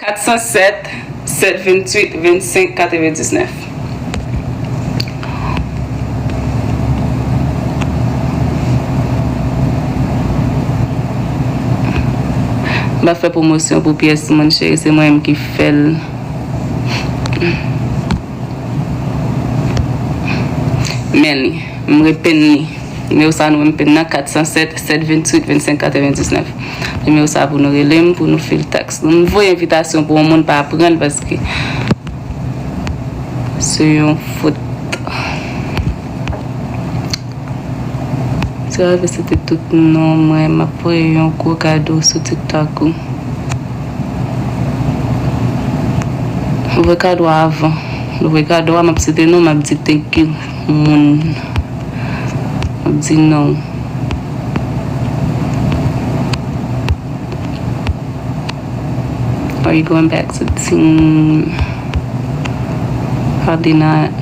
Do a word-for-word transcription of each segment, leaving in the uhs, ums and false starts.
Kat san sèt, sèt venntuit, vennsenk, katrevendiznèf. M pa fè pwomosyon pou pyès moun, cheri, se mwen menm ki fè l. Men li, m repenn li. Nimewo sa nou menm pen nan, kat san sèt, sèt venntuit, vennsenk, katrevendiznèf. Nimewo sa pou nou rele m, pou nou fil taks. M voye envitasyon pou yon moun pa pran l paske se yon fot. Si w ap site tout non mwen, m ap voye yon gwo kado sou TikTok ou. Voye kado a avan. Voye kado a, m ap site non, m ap di thank you, moun. M ap di non. Are you going back to team? Probably not.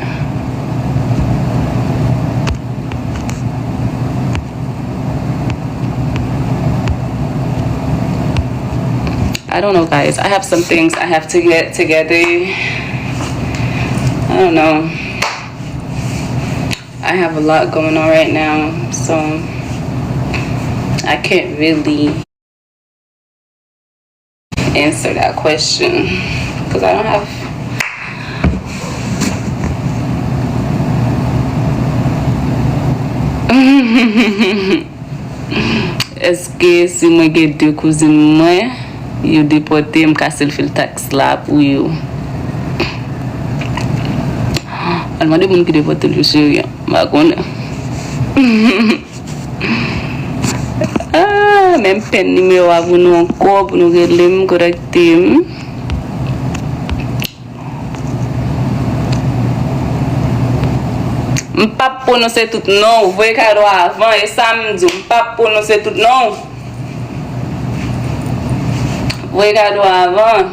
I don't know, guys. I have some things I have to get together. I don't know. I have a lot going on right now, so I can't really answer that question because I don't have. Èske si mwen gen de kouzin mwen, yo depòte, m ka sèl fil taks la pou yo? Al mande moun ki depòte l yo, cheri, m pa konnen. Ah, men m pen nimewo a pou nou ankò, pou nou rele m, kontakte m. M p ap pwononse tout non, voye kado a avan, e sa m di w, m p ap pwononse tout non. Voye kado a avan.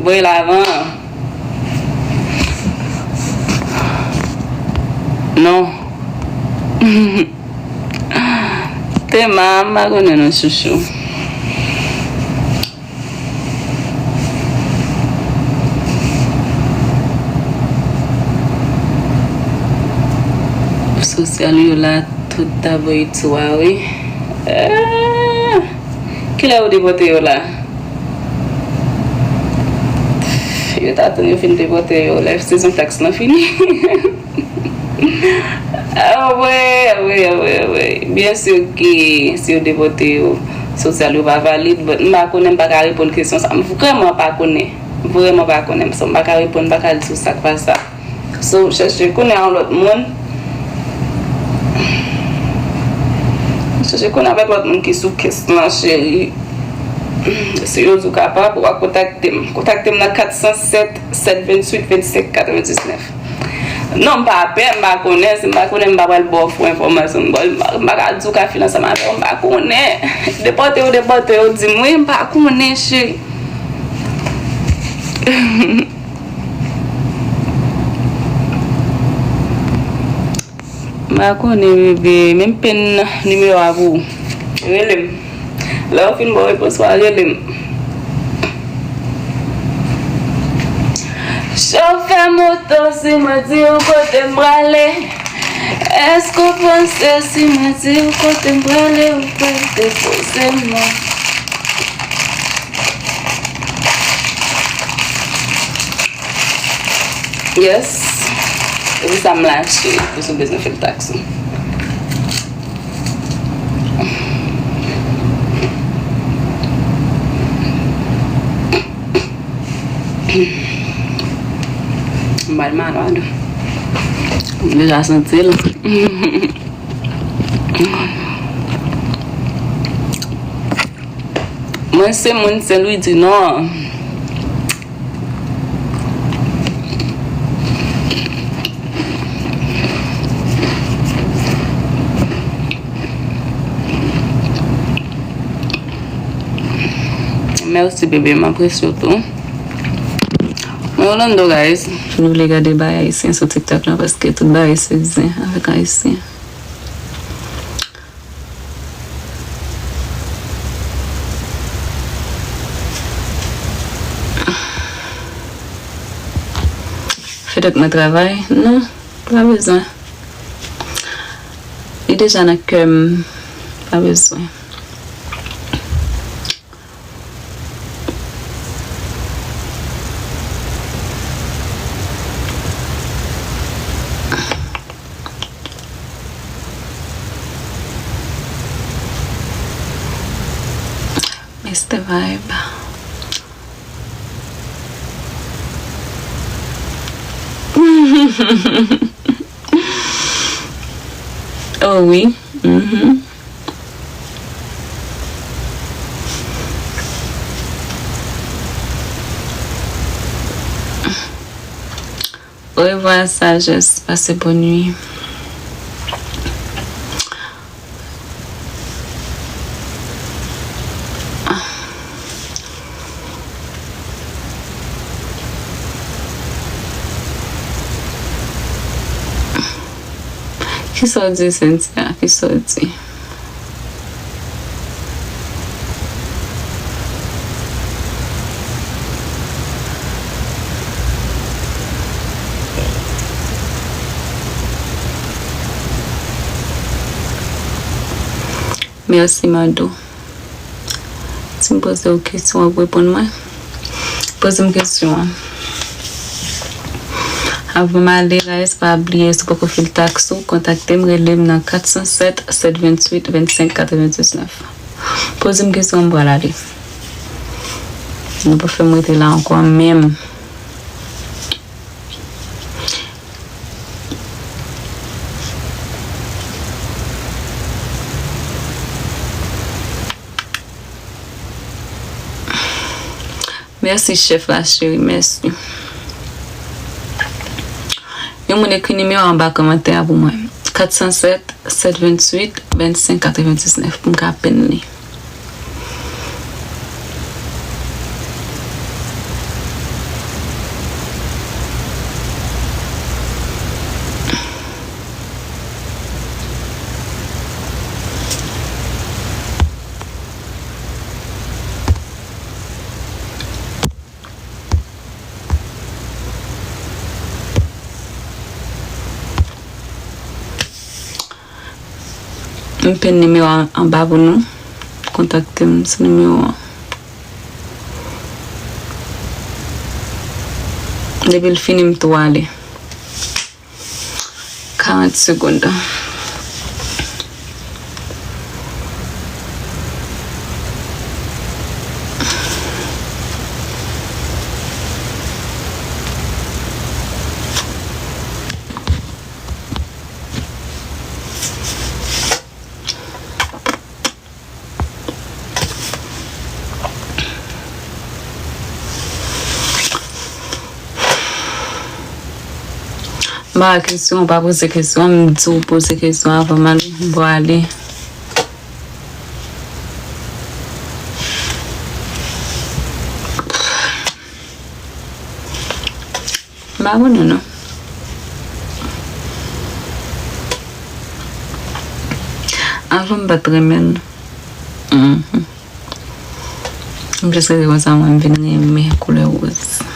Voye l avan. Non. Tema, m pa konnen non, chouchou. Sosyal yo la, tout ta voye tou a, wi. Ah! Kilè yo depòte yo la? Yo ta tann yo fin depòte yo lè sezon taks lan fini. Awe, awe, awe, awe. Byen si ki si yo depòte yo, sosyal yo pa valid, but m pa konnen, m pa ka reponn kesyon sa. M vrèman pa konnen. M vrèman pa konnen. So, m pa ka reponn, m pa ka di w sa k pa sa. So, chèche konnen yon lòt moun. Chèche konnen avèk lòt moun ki sou kès lan, cheri. Si yo di w kapab, w a kontakte m. Kontakte m nan kat san sèt, sèt venntuit, vennsenk, katrevendiznèf. Non, m pa pè, m pa konnen. Si m pa konnen, m pa pral ba w fo enfòmasyon. M pa, m pa, m pa ka di w ka fini ansanm avè w, m pa konnen. Depòte yo, depòte yo, di m wi, m pa konnen, cheri. M pa konnen, bebe, men m pen nimewo a pou ou. Rele m. Lè w fin ba w repons ou a, rele m. Chofè moto, si mwen di w kote m prale, èske w panse si mwen di w kote m prale, ou pral depoze mwen? Yes. Se pou sa m lache, pou si w bezwen fè l taksi. M ba l malad. M deja santi l. Mwen se moun Sen Lwi di Nò. Mèsi, bebe, m apresye w tou. Mwen Orlando, guys. Nou vle gade bagay ayisyen sou TikTok la, paske tout bagay se zen avèk ayisyen. Donk mwen travay? Non, pa bezwen. Li deja nan kè m. Pa bezwen. Mister Vibe. Oh wi. Mhm. Orevwa, sajès. Pase bòn nwi. Kisa w di, Cynthia? Kisa w di? Mèsi, Mado. Si m poze w kesyon, w ap reponn mwen? Poze m kesyon an. Avan m ale, guys, pa bliye, si w poko fil taks ou, kontakte m, rele m nan kat san sèt, sèt venntuit, vennsenk katrevendiznèf. Poze m kesyon an, m pral ale. Nou pa fè m rete la ankò menm. Mèsi, chèf la, cheri, mèsi. Yon moun ekri nimewo a anba kòmantè a pou mwen. Kat san sèt, sèt venntuit, vennsenk katrevendiznèf, pou m ka pen li. M pen nimewo a anba pou nou. Kontakte m sou nimewo an. Depi l fini, m tou ale. Karant segonn. M pa wè kesyon, w pa poze kesyon, m di w poze kesyon avan m ale, m pral ale. M pa konnen non. Avan m pa t renmen l. Mhm. M jis rete konsa, mwen, m vin renmen koulè woz.